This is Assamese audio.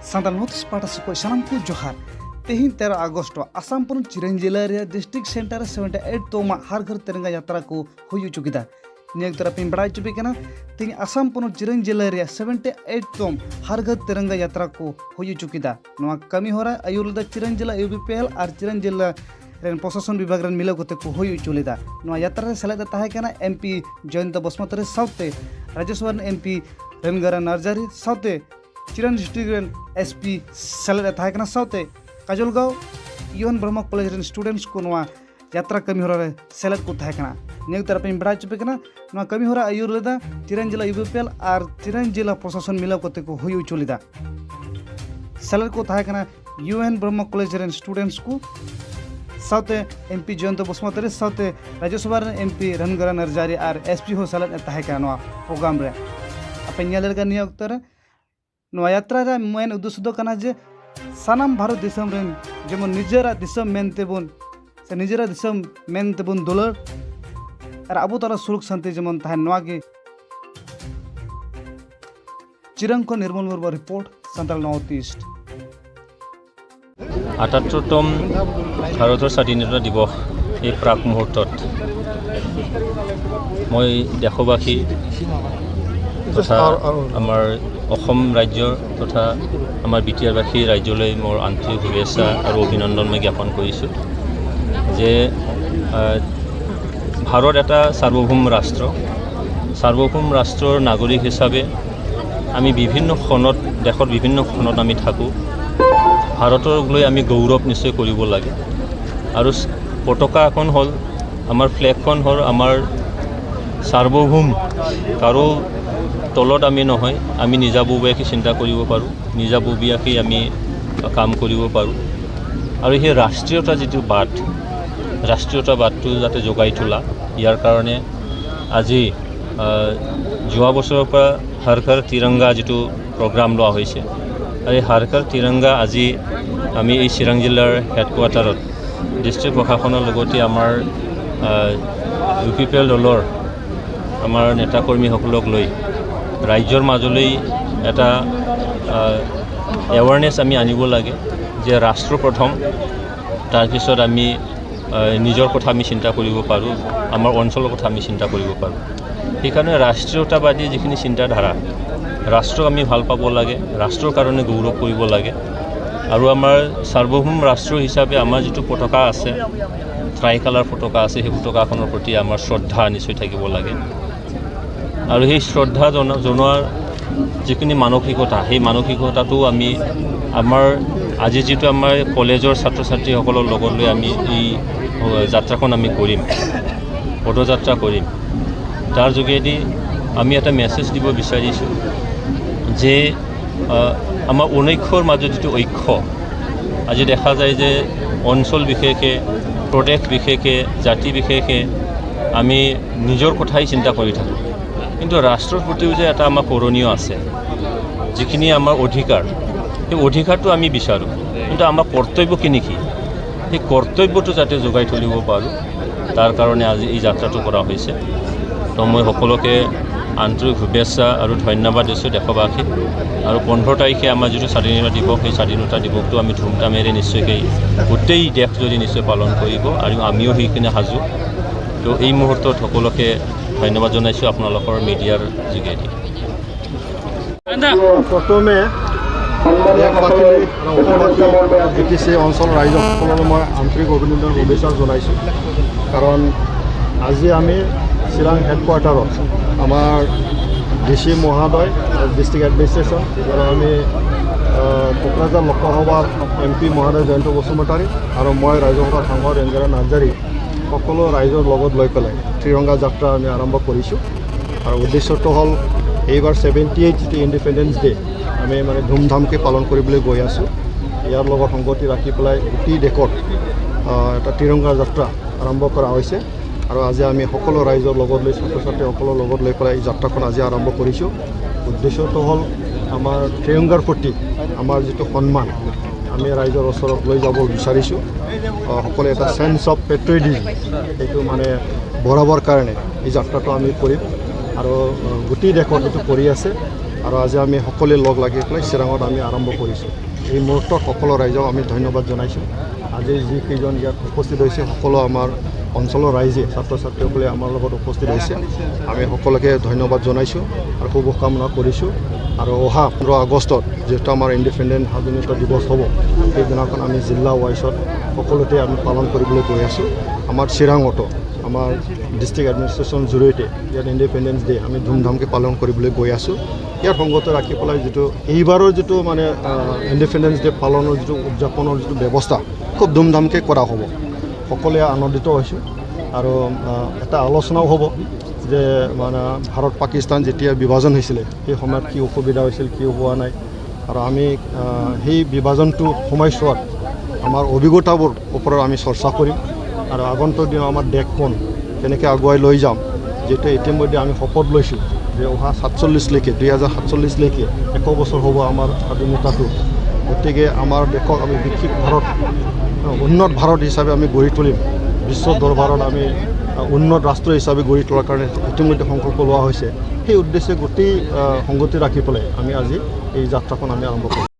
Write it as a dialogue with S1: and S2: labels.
S1: Santal North East पाटा से सानाम को जोहार। तेहिन 13 अगस्त आसाम पनत चिरंग जिला रे डिस्ट्रिक्ट सेंटर 78 तोमा हर घर तिरंगा यात्रा को हुई चुकीदा। नियक तरह पिन बड़ाई चुपी कना तेहिन आसाम पनत चिरंग जिला रे 78 तोम हर घर तिरंगा यात्रा को हुई चुकीदा। नोआ कमी होरा आयुर्दा चिरंग जिला यूबीपीएल और चिरंग जिला रेन प्रशासन विभाग रेन मिलाव कते को हुई चुलेदा। नोआ यात्रा रे सेलेद ताहे कना एमपी जयंत बसुमतारी सावते राज्यसभा रेन एमपी रेनगरा नार्जारी सावते चिरंग डिस्ट्रिक्ट रेन एसपी सेलेद ताहे कना सावते काजलगांव यूएन ब्रह्म कॉलेज रेन स्टूडेंट्स को नोआ यात्रा कमी होरा रे सेलेद को ताहे कना। नियक तरह पिन बड़ाई चुपे कना नोआ कमी होरा आयुर लेदा चिरंग जिला यूबीपीएल और चिरंग जिला प्रशासन मिलाव कते को हुई चुलेदा। सेलेद को ताहे कना यूएन ब्रह्म कॉलेज रेन स्टूडेंट्स को साथे एमपी जयंत बसुमतारी साथे राज्यसभा रेन एमपी रनगरा नार्जारी और एसपी हो सेलेद ताहे कना नोआ प्रोग्राम रे। आपे नेल लगा निया अक्तो रे नोआ यात्रा रे मेन उद्देश्य दो कना जे सानाम भारत दिसम रेन जेमन निजेरा दिसम मेनते बोन से निजेरा दिसम मेनते बोन दुलर और आबो तारा सुलुक शांति जेमन ताहेन नोआ गे। चिरंग को Nirmal Murmu report, Santal North East.
S2: 78তম ভাৰতৰ স্বাধীনতা দিৱস এই প্ৰাক মুহূৰ্তত মই দেশবাসী তথা আমাৰ অসম ৰাজ্যৰ তথা আমাৰ বি টি আৰবাসী ৰাজ্যলৈ মোৰ আন্তৰিক শুভেচ্ছা আৰু অভিনন্দন মই জ্ঞাপন কৰিছোঁ যে ভাৰত এটা সাৰ্বভৌম ৰাষ্ট্ৰ। সাৰ্বভৌম ৰাষ্ট্ৰৰ নাগৰিক হিচাপে আমি বিভিন্ন ক্ষণত দেশৰ বিভিন্ন ক্ষণত আমি থাকোঁ। ভাৰতক লৈ আমি গৌৰৱ নিশ্চয় কৰিব লাগে। আৰু পতাকা এখন হ'ল আমাৰ ফ্লেগখন হ'ল আমাৰ সাৰ্বভৌম, কাৰো তলত আমি নহয়, আমি নিজাববীয়াকৈ চিন্তা কৰিব পাৰোঁ, নিজাববীয়াকৈ আমি কাম কৰিব পাৰোঁ। আৰু সেই ৰাষ্ট্ৰীয়তা যিটো বাদ, ৰাষ্ট্ৰীয়তাবাদটো যাতে জগাই তোলা, ইয়াৰ কাৰণে আজি যোৱা বছৰৰ পৰা হৰ ঘৰ তিৰংগা যিটো প্ৰগ্ৰাম লোৱা হৈছে, আৰু এই হৰ ঘৰ তিৰংগা আজি আমি এই চিৰাং জিলাৰ হেডকোৱাৰ্টাৰত ডিষ্ট্ৰিক্ট প্ৰশাসনৰ লগতে আমাৰ ইউ পি পি এল দলৰ আমাৰ নেতাকৰ্মীসকলক লৈ ৰাজ্যৰ মাজলৈ এটা এৱাৰনেছ আমি আনিব লাগে যে ৰাষ্ট্ৰ প্ৰথম, তাৰপিছত আমি নিজৰ কথা আমি চিন্তা কৰিব পাৰোঁ, আমাৰ অঞ্চলৰ কথা আমি চিন্তা কৰিব পাৰোঁ। সেইকাৰণে ৰাষ্ট্ৰীয়তাবাদী যিখিনি চিন্তাধাৰা, ৰাষ্ট্ৰক আমি ভাল পাব লাগে, ৰাষ্ট্ৰৰ কাৰণে গৌৰৱ কৰিব লাগে। আৰু আমাৰ সাৰ্বভৌম ৰাষ্ট্ৰ হিচাপে আমাৰ যিটো পতাকা আছে, ট্ৰাই কালাৰ পতাকা আছে, সেই পতাকাখনৰ প্ৰতি আমাৰ শ্ৰদ্ধা নিশ্চয় থাকিব লাগে। আৰু সেই শ্ৰদ্ধা জনোৱাৰ যিখিনি মানসিকতা, সেই মানসিকতাটো আমি আমাৰ আজি যিটো আমাৰ কলেজৰ ছাত্ৰ ছাত্ৰীসকলৰ লগত লৈ আমি এই যাত্ৰাখন আমি কৰিম, পদযাত্ৰা কৰিম, তাৰ যোগেদি আমি এটা মেছেজ দিব বিচাৰিছোঁ যে আমাৰ অনৈক্যৰ মাজত যিটো ঐক্য আজি দেখা যায় যে অঞ্চল বিশেষে, প্ৰদেশ বিশেষে, জাতি বিশেষে আমি নিজৰ কথাই চিন্তা কৰি থাকোঁ, কিন্তু ৰাষ্ট্ৰৰ প্ৰতিও যে এটা আমাৰ কৰণীয় আছে, যিখিনি আমাৰ অধিকাৰ, সেই অধিকাৰটো আমি বিচাৰোঁ, কিন্তু আমাৰ কৰ্তব্যখিনি কি, সেই কৰ্তব্যটো যাতে যোগাই তুলিব পাৰোঁ তাৰ কাৰণে আজি এই যাত্ৰাটো কৰা হৈছে। তো মই সকলোকে আন্তৰিক শুভেচ্ছা আৰু ধন্যবাদ দিছোঁ দেশবাসীক। আৰু 15 তাৰিখে আমাৰ যিটো স্বাধীনতা দিৱস, সেই স্বাধীনতা দিৱসটো আমি ধুমধামেৰে নিশ্চয়কৈ গোটেই দেশজুৰি নিশ্চয় পালন কৰিব আৰু আমিও সেইখিনি সাজু। তো এই মুহূৰ্তত সকলোকে ধন্যবাদ জনাইছোঁ আপোনালোকৰ মিডিয়াৰ যোগেদি।
S3: প্ৰথমে দেশবাসী আৰু অসমবাসী, বি টি চি অঞ্চলৰ ৰাইজসকললৈ মই আন্তৰিক অভিনন্দন শুভেচ্ছা জনাইছোঁ। কাৰণ আজি আমি চিৰাং হেডকোৱাৰ্টাৰত আমাৰ ডি চি মহোদয়, ডিষ্ট্ৰিক্ট এডমিনিষ্ট্ৰেশ্যন আৰু আমি কোকৰাঝাৰ লোকসভাৰ এম পি মহোদয় জয়ন্ত বসুমতাৰী আৰু মই ৰাজ্যসভাৰ সাংসদ ৰেঞ্জাৰা নাৰ্জাৰী সকলো ৰাইজৰ লগত লৈ পেলাই ত্ৰিৰংগা যাত্ৰা আমি আৰম্ভ কৰিছোঁ। আৰু উদ্দেশ্যটো হ'ল এইবাৰ 78 যিটো ইণ্ডিপেণ্ডেঞ্চ ডে আমি মানে ধুমধামকৈ পালন কৰিবলৈ গৈ আছোঁ। ইয়াৰ লগত সংগতি ৰাখি পেলাই গোটেই দেশত এটা ত্ৰিৰংগা যাত্ৰা আৰম্ভ কৰা হৈছে। আৰু আজি আমি সকলো ৰাইজৰ লগত লৈ, ছাত্ৰ ছাত্ৰীসকলৰ লগত লৈ পেলাই এই যাত্ৰাখন আজি আৰম্ভ কৰিছোঁ। উদ্দেশ্যটো হ'ল আমাৰ ত্ৰিৰংগাৰ প্ৰতি আমাৰ যিটো সন্মান আমি ৰাইজৰ ওচৰত লৈ যাব বিচাৰিছোঁ। সকলোৱে এটা চেন্স অফ পেট্ৰিয়টিজম সেইটো মানে বঢ়াবৰ কাৰণে এই যাত্ৰাটো আমি কৰিম। আৰু গোটেই দেশত এইটো কৰি আছে। আৰু আজি আমি সকলোৱে লগ লাগি পেলাই চিৰাঙত আমি আৰম্ভ কৰিছোঁ। এই মুহূৰ্তত সকলো ৰাইজক আমি ধন্যবাদ জনাইছোঁ। আজি যিকেইজন ইয়াত উপস্থিত হৈছে, সকলো আমাৰ অঞ্চলৰ ৰাইজে, ছাত্ৰ ছাত্ৰীসকলে আমাৰ লগত উপস্থিত হৈছে। আমি সকলোকে ধন্যবাদ জনাইছোঁ আৰু শুভকামনা কৰিছোঁ। আৰু অহা 15 আগষ্টত যিহেতু আমাৰ ইণ্ডিপেণ্ডেণ্ট স্বাধীনতা দিৱস হ'ব, সেইদিনাখন আমি জিলা ৱাইজত সকলোতে আমি পালন কৰিবলৈ গৈ আছোঁ। আমাৰ চিৰাঙতো আমাৰ ডিষ্ট্ৰিক্ট এডমিনিষ্ট্ৰেশ্যন জৰিয়তে ইয়াত ইণ্ডিপেণ্ডেঞ্চ ডে আমি ধুমধামকৈ পালন কৰিবলৈ গৈ আছোঁ। ইয়াৰ সংগত ৰাখি পেলাই যিটো এইবাৰৰ যিটো মানে ইণ্ডিপেণ্ডেঞ্চ ডে পালনৰ যিটো উদযাপনৰ যিটো ব্যৱস্থা, খুব ধুমধামকৈ কৰা হ'ব। সকলোৱে আনন্দিত হৈছোঁ। আৰু এটা আলোচনাও হ'ব যে মানে ভাৰত পাকিস্তান যেতিয়া বিভাজন হৈছিলে, সেই সময়ত কি অসুবিধা হৈছিল, কি হোৱা নাই, আৰু আমি সেই বিভাজনটো সময়ছোৱাত আমাৰ অভিজ্ঞতাবোৰ ওপৰত আমি চৰ্চা কৰিম। আৰু আগন্তুক দিনত আমাৰ দেশখন কেনেকৈ আগুৱাই লৈ যাম, যিহেতু ইতিমধ্যে আমি শপত লৈছোঁ যে অহা 47লৈকে, 2047লৈকে, 100 বছৰ হ'ব আমাৰ স্বাধীনতাটো। গতিকে আমাৰ দেশক আমি বিকশিত ভাৰত, উন্নত ভাৰত হিচাপে আমি গঢ়ি তুলিম। বিশ্ব দৰবাৰত আমি উন্নত ৰাষ্ট্ৰ হিচাপে গঢ়ি তোলাৰ কাৰণে ইতিমধ্যে সংকল্প লোৱা হৈছে। সেই উদ্দেশ্যে গোটেই সংগতি ৰাখি পেলাই আমি আজি এই যাত্ৰাখন আমি আৰম্ভ কৰিম।